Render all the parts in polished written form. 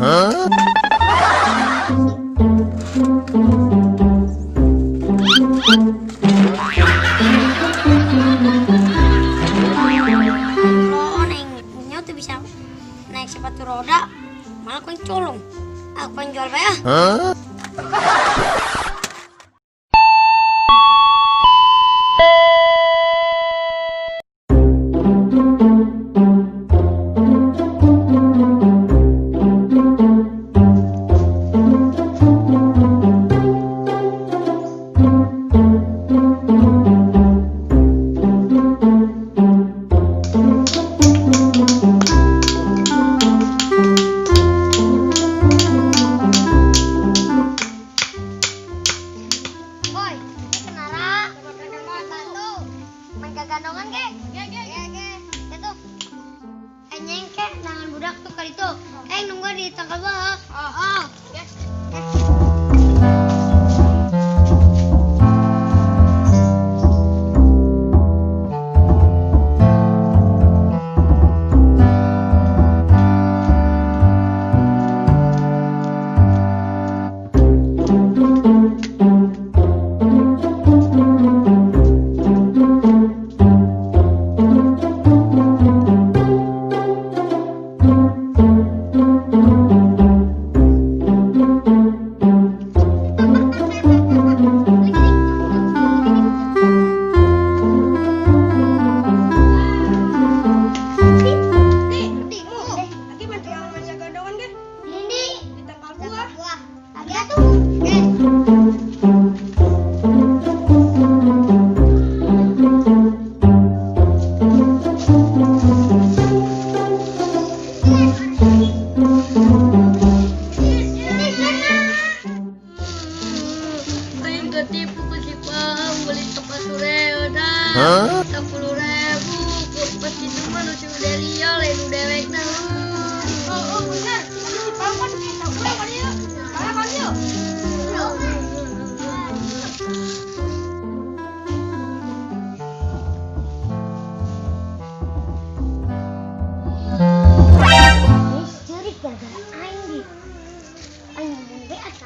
Lo neng tuh bisa naik sepatu roda, malah kau yang colong. Aku yang jual ya. Boy, ini kenara, batu, main gagandongan ke? Ge, ge, ge. Itu. Nyengke tangan budak tuh kali itu. Nunggu di tangkal bawah. Oh, oh. Ge. Ketipu ku si Paham beli sepatu Reoda 10.000 pasti cuma nu si Delia lain nu dewekna. Oh, bener. Tapi si Paham kan kita urang kan ieu. Kalah kan ieu. Curi gara-gara aing di. Aing ngomong ge asa.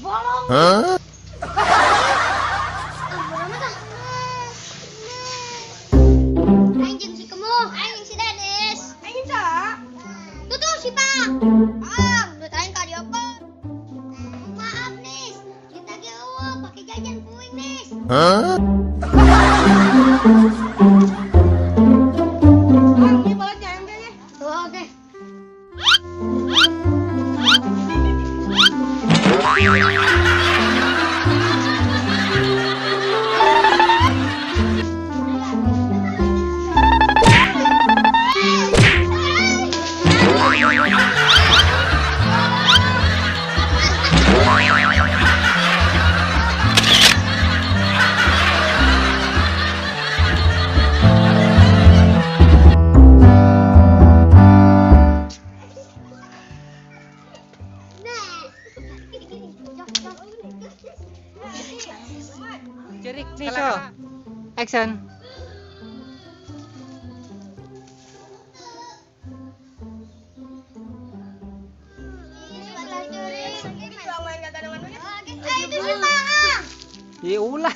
Bolong. Aing jeung si Kemuh, aing jeung si Denis. Aing saha? Tuh si Pak. Ang, duit aing ka dieu. Maaf nis, kita ge eueuh pake jajan puing nis. Bang, ieu balatnya aing ge. Tuh oke. Cerik nih, so. Action. Itu si Pak. Ya ulah.